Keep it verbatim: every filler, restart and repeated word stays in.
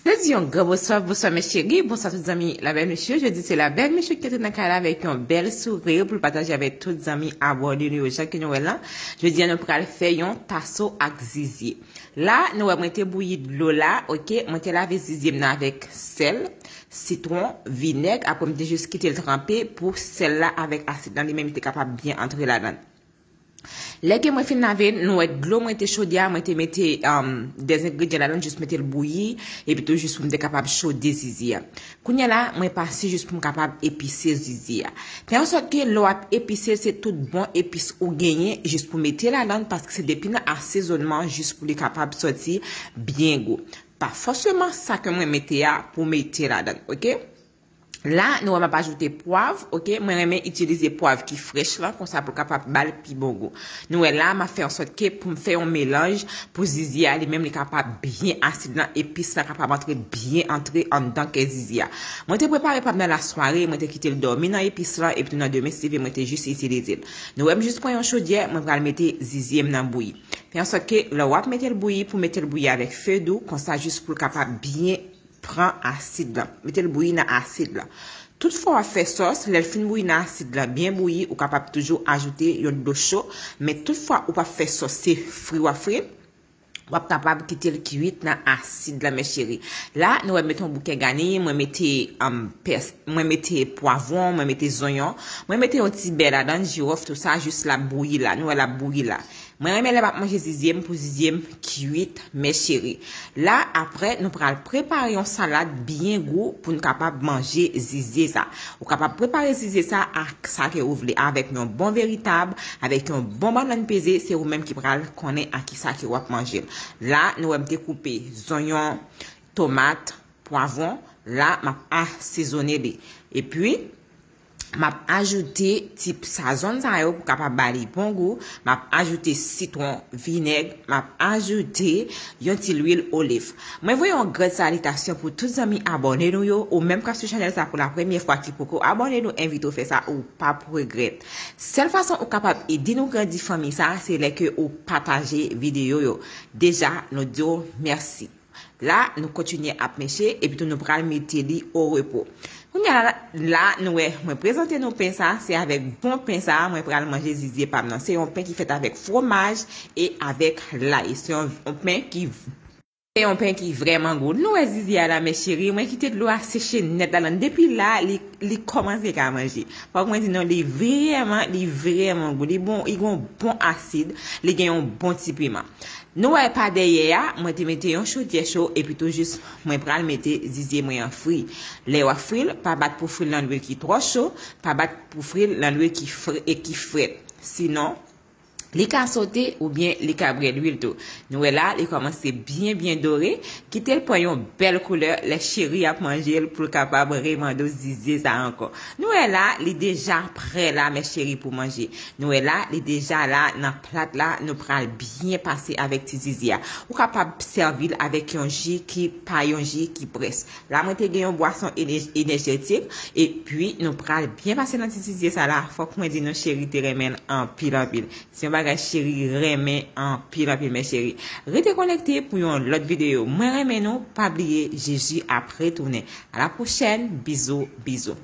Jodi yon gran bonswa, bonswa mes chéris, bonswa tout zanmi Labèl Michou. Jodi se Labèl Michou ki antre nan kay la avèk yon bèl souri pou l pataje avèk tout zanmi abòne nou yo. Jan ke nou wè la, jodi a nou pral fè yon taso ak zizye. La, nou wè mwen te bouyi dlo la, oke? Mwen te lave zizye m nan avèk sèl, sitwon, vinèg, apre m te jis kite l tranpe pou sèl la avèk asid lan li menm li te kapab byen antre ladan l. Lè ke mwen fin lave l, nou wè dlo mwen te chode a, mwen te mete um, de zengredyan ladan l, jis mete l bouyi, epi tou jis pou m te kapab chode zizye a. Kounye a la, mwen pase jis pou m kapab epise zizye a. Fè an sòt ke lè w ap epise, se tout bon epis ou genyen jis pou mete ladan l, paske se depi nan asezònman jis pou li kapab sòti byen gou. Pa fòseman sa ke mwen mete a pou mete ladan l, oke? La, nou wè m ap ajoute pwav, oke? Mwen renmen itilize pwav ki frèch lan, konsa pou l kapab ba l pi bon gou. Nou wè la, m ap fè an sòt ke pou m fè yon melanj pou zizye a, li menm li kapab byen asid lan, epis lan kapab antre byen antre anndan kè zizye a. Mwen te prepare pa m nan lasware, mwen te kite l dòmi nan epis lan, epi tou nan demen si Dye vle mwen te jis itilize l. Nou wè m jis pran yon chodyè, mwen pral mete zizye m nan bouyi. Fè an sòt ke lè w ap mete l bouyi, pou mete l bouyi avèk fe dou, konsa jis pou l kapab byen pran asid lan. Mete l bouyi nan asid lan. Toutfwa w ap fè sòs, lè l fin bouyi nan asid lan, byen bouyi, ou kapab toujou ajoute yon dlo cho, men toutfwa ou p ap fè sòs, se fri w ap fri, w ap kapab kite l kwit nan asid lan, mes chéris. La, nou wè m mete yon bouke gani, mwen mete um, pès, mwen mete pwavwon, mwen mete zonyon, mwen mete yon ti bè ladan, jiwòf, tou sa, jis l ap bouyi la. Nou wè l ap bouyi la. Mwen renmen lè m ap manje zizye m pou zizye m kwit, mes chéris. La, apre, nou pral prepare yon salad byen gou pou n kapab manje zizye sa. Ou kapab prepare zizye sa ak sa ke ou vle, avèk yon bon veritab, avèk yon bon bannann peze, se ou menm ki pral konnen ak kisa ke w ap manje l. La, nou wè m te koupe zonyon, tomat, pwavwon. La, m ap asezone li. Epi, m ap ajoute ti sazon sa yo pou kapab ba li bon gou. M ap ajoute sitwon, vinèg, m ap ajoute yon ti lwil oliv. Mwen voye yon gran salitasyon pou tout zanmi abòne nou yo, ou menm k ap sou chanèl sa pou la premyè fwa ki poko abòne nou, envite w fè sa, ou p ap regrèt. Sèl fason ou kapab ede nou grandi fanmi sa, se lè ke ou pataje videyo yo. Deja, nou di w mèsi. La, nou kontinye ap meche, epi tou nou pral mete li o repo. Kounye a la, la, nou wè, mwen prezante nou pen sa, se avèk bon pen sa, mwen pral manje zizye pa m nan. Se yon pen ki fèt avèk fwomaj e avèk lay. Se yon, yon pen ki, se yon pen ki vrèman gou. Nou wè zizye a la, mes chéris, mwen kite dlo a seche nèt ladan. Depi la, li, li kòmanse ka manje. Fòk mwen di nou, li vrèman, li vrèman gou. Li bon, li gon bon asid, li gen yon bon ti piman. Nou wè pa dèyè a, mwen te mete yon chodyè cho epi tou jis mwen pral mete zizye mwen an fri. Lè w ap fri l, pa bat pou fri l nan lwil ki twò cho, pa bat pou fri l nan lwil ki fre, e ki frèt. Sinon, li ka sote oubyen li ka bwè lwil tou. Nou wè la, li kòmanse byen byen dore, kite l pran yon bèl koulè, lè cheri ap manje l pou l kapab remande w zizye sa ankò. Nou wè la, li deja prè la, mes chéris, pou manje. Nou wè la, li deja la nan plat la, nou pral byen pase avèk ti zizye a. Ou kapab sèvi l avèk yon ji ki pa yon ji ki près. La, mwen te gen yon bwason ene-, enèjetik, epi nou pral byen pase nan ti zizye sa la. Fòk mwen di nou, cheri te renmen l anpil, anpil. Se yon bagay cheri renmen anpil, anpil, mes chéris. Rete konekte pou yon lòt videyo. Mwen renmen nou, pa bliye, Jezi ap retounen. A la pwochèn, bizou, bizou.